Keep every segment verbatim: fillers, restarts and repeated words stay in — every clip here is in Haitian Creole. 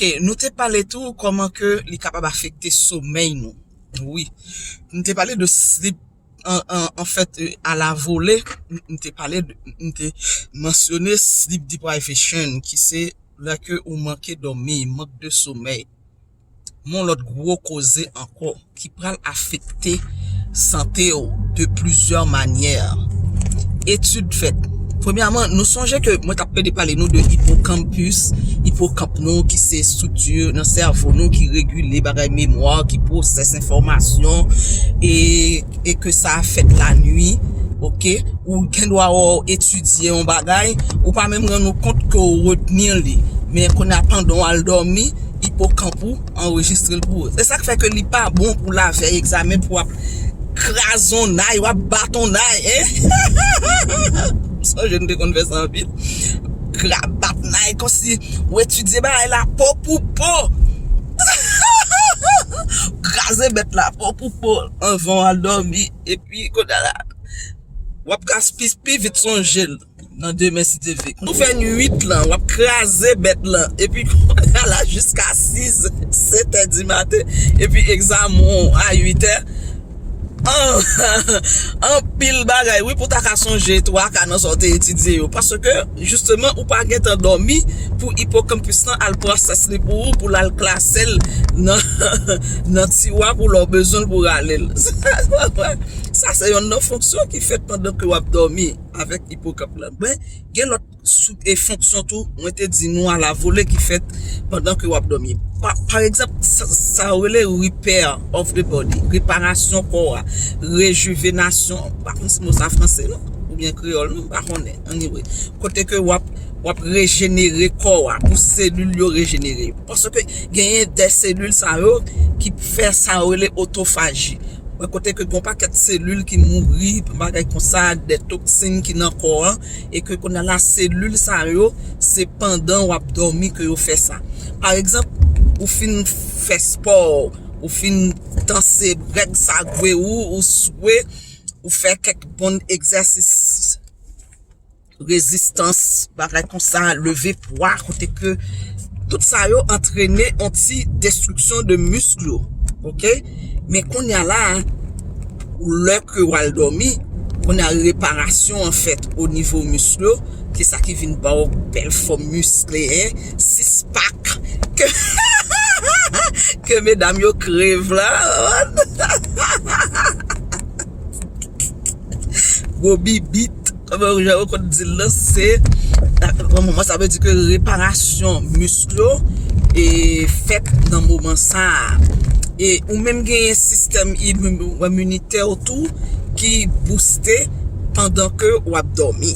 E nou te pale tou kòman ke li kapab afekte somèy nou. Wi. Nou te pale de sleep an, an, an fèt, euh, à la volée, m, m te pale de, m te mansyone sleep deprivation, ki se lè ke ou manke dòmi, mank de somèy. Yon lòt gwo koze ankò ki pral afekte sante w de plizyè manyè. Etid fèt. Premyèman, nou sonje ke mwen t ap plede pale nou de ipokanpis, ipokanp nou ki se estrikti nan sèvo nou ki regile bagay memwa, ki pwosès enfòmasyon, e, e ke sa fèt lanwi, oke? Ou gen dwa wè w etidye yon bagay, ou pa menm rann ou kont ke w retni li. Men kounye a pandan w al dòmi, ipokanp ou anrejistre l pou ou. Se sa k fè ke li pa bon pou lavèy egzamen pou w ap krazonnay, w ap batonnay, en? Sonje nou te konn fè sa anpil. Kra batonnay, kòmsi w etidye bagay la po pou po. Kraze bèt la po pou po anvan w al dòmi. Epi, kounye a la, w ap ka pi, pi vit sonje l nan demen si Dye vle. Nou fè nwit lan, w ap kraze bèt lan. Epi, kounye a la, jiska sis, sèt è di maten. Epi, egzamen w a uit è. An, anpil bagay, wi, pou ta ka sonje twa ka nan sa w te etidye yo. Paske, jisteman, ou pa gentan dòmi pou ipokanpis lan al pwosès li pou ou, pou l al klase l nan, nan tiwa pou lè w bezwen l pou rale l. Sa se yonn nan fonksyon ki fèt pandan ke w ap dòmi avèk ipokanp lan. Men, gen lòt sou, e fonksyon tou, mwen te di nou à la volée ki fèt pandan ke w ap dòmi. Pa, pa egzanp, sa, sa yo rele repair of the body, reparasyon kò a, rejivenasyon, m pa konn si mo sa franse non, oubyen kreyòl non, m pa konnen, anyway. Kote ke w ap, w ap rejenere kò a, pou selil yo rejenere. Paske genyen de selil sa yo ki fè sa yo rele otofaji. Wè kote ke gen yon pakèt selil ki mouri, bagay konsa, de toksin ki nan kò an, e ke kounye a la selil sa yo, se pandan w ap dòmi ke yo fè sa. Pa egzanp, ou fin fè spò, ou fin danse, règ sa gwe ou, ou swe, ou fè kèk bon egzèsis rezistans, bagay konsa, leve pwa, kote ke tout sa yo antrene yon ti destriksyon de misk yo. Oke? Men kounye a la, lè ke w al dòmi, kounye a reparasyon an fèt o nivo misk yo, ki sa ki vin ba w bèl fòm miskle, en, six pack ke, ke medam yo kreve la. Gwo bibit, kòman jan yo konn di l lan, se, bon, sa vle di ke reparasyon misk yo, e, fèt nan moman sa a. E ou menm genyen sistèm im-, iminitè w tou ki bouste pandan ke w ap dòmi.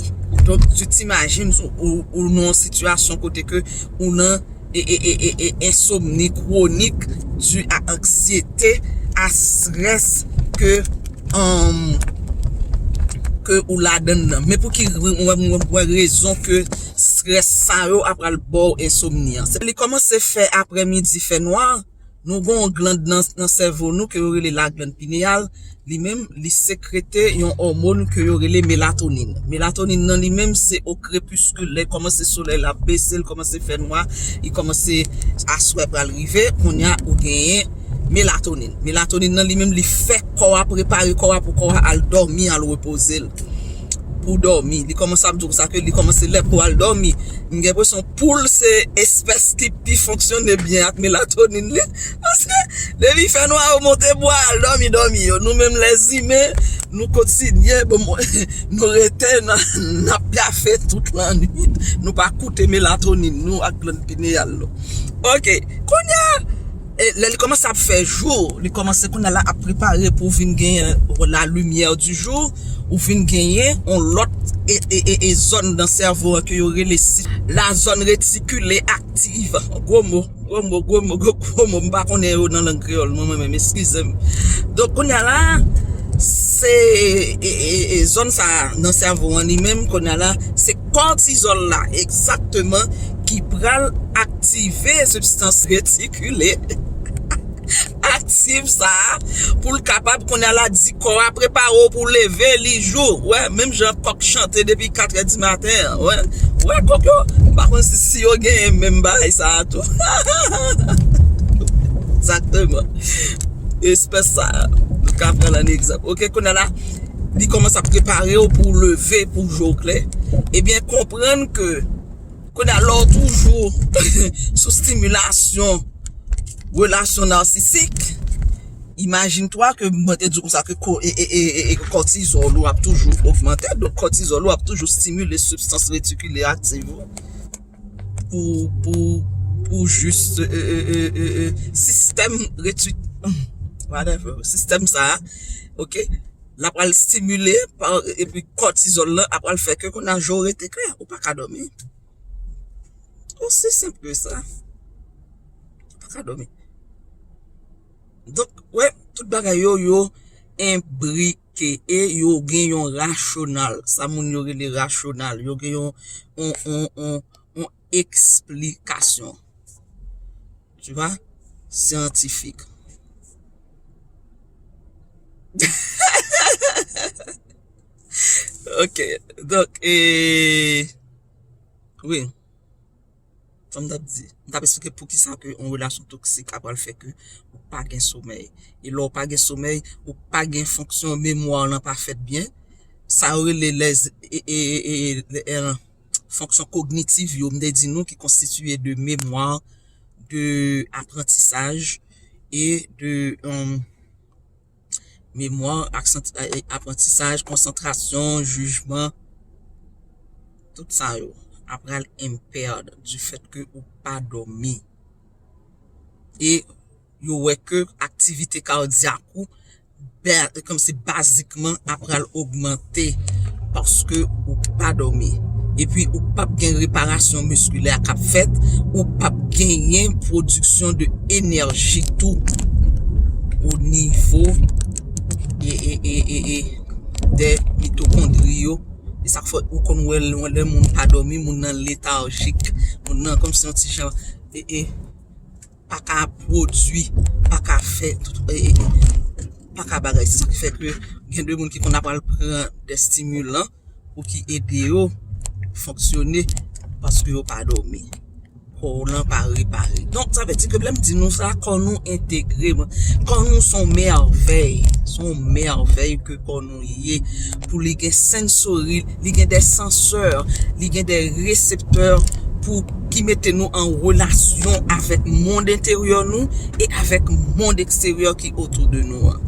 Donk, tu t'imagines ou, ou, ou nan yon sitiyasyon kote ke ou nan e, e, e, e, e ensomni kwonik di a anksyete, a strès ke, um, ke ou ladann nan. Men pou ki re-, mwen, mwen, mwen rezon ke strès sa yo ap pral ba w ensomni an? Se li kòmanse fè aprèmidi fè nwa, nou gen yon glann nan, nan sèvo nou ke yo rele la glann pineyal, li menm, li sekrete yon òmòn ke yo rele melatonin. Melatonin nan li menm, se o krepiskil, lè kòmanse solèy la bese, l kòmanse fè nwa, li kòmanse aswè pral rive, kounye a ou genyen melatonin. Melatonin nan li menm, li fè kò a prepare kò a pou kò a al dòmi, al repoze l. Pou dòmi. Li kòmanse ap di w sa ke li kòmanse lè pou al dòmi. M gen enpresyon poul se espès ki pi fonksyone byen ak melatonin li. Paske depi fè nwa yo monte bwa al dòmi, dòmi yo. Nou menm lèzimen, nou kontinye, bon, nou rete nan, n ap pyafe tout lannwit. Nou pa koute melatonin nou ak glann pineyal nou. Oke, kounye a, e, lè li kòmanse ap fè jou, li kòmanse kounye a la ap prepare pou vin genyen la lumière du jour, ou vin genyen yon lòt e, e, e, e zòn nan sèvo an ke yo rele si, la zone réticulée active. Gwo mo, gwo mo, gwo mo, gwo, gwo mo. M pa konnen yo nan lang kreyòl, mwen, mwen menm, eskize m. Donk, kounye a la, se, e, e, e zòn sa a nan sèvo an li menm, kounye a la, se kòtizòl la, egzakteman, ki pral aktive sibstans retikile aktif sa a, pou l kapab kounye a la di kò a prepare w pou leve li jou. Wè, menm jan kòk chante depi katrè di maten an, wè, Wè kòk yo, m pa konn si, si yo genyen menm bagay sa a tou. Egzakteman. Espès sa a, nou ka pran l an egzanp. Oke, kounye a la, li kòmanse ap prepare w pou w leve, pou w jwe w klè. Ebyen, konprann ke, kounye a, lè w toujou sou stimilasyon, relasyon nasisik, imajine twa ke mwen te di w konsa ke ko-, e, e, e, e, e kòtizòl ou ap toujou ogmante, donk kòtizòl ou ap toujou stimile sibstans retikilè aktif ou pou, pou, pou jis, e, e, e, e, e, sistèm reti-, whatever, sistèm sa a, oke, l ap al stimile pa, epi kòtizòl lan ap al fè ke kounye a je w rete klè, ou pa ka dòmi. Osi senp ke sa. Ou pa ka dòmi. Donk, wè, tout bagay yo, yo enbrike e yo gen yon rasyonal. Sa moun yo rele rasyonal. Yo gen yon, yon, yon, yon, yon eksplikasyon. Tu vois? Syantifik. Ok. Donk, e, wi. Sa m t ap di. M t ap eksplike poukisa ke yon relasyon toksik ap pral fè ke ou pa gen somèy. E lè w pa gen somèy, ou pa gen fonksyon memwa w lan pa fèt byen. Sa yo rele lèz-, e, e, e, e, e, e, fonksyon kognitiv yo, m te di nou, ki konstitiye de memwa, de aprantisaj e de, um, memwa, aksanti-, e, aprantisaj, konsantrasyon, jijman, tout sa yo ap pral impaired du fait que ou pa dòmi. E yo wè ke aktivite kadyak ou, ba-, kòmsi bazikman ap pral ogmante paske ou pa dòmi. Epi ou p ap gen reparasyon miskilè k ap fèt, ou p ap genyen pwodiksyon de enèji tou o nivo e, e, e, e, e, de mitokondri yo. E sa k fè ou konn wè lè, lè moun pa dòmi, moun nan letajik, moun nan kòmsi yon ti jan, e, e, pa ka pwodui, pa ka fè, tout, e, e, pa ka bagay. Se sa ki fè ke gen de moun ki konn ap al pran de stimulan pou ki ede yo fonksyone paske yo pa dòmi. Kò w lan pa repare. Donk, sa vle di ke lè m di nou sa, kò nou entegre. Kò nou se yon mèvèy. Se yon mèvèy ke kò nou ye. Pou li gen sensory, li gen de sansè, li gen de reseptè pou ki mete nou an relasyon avèk mond enteryè nou e avèk mond eksteryè ki otou de nou an.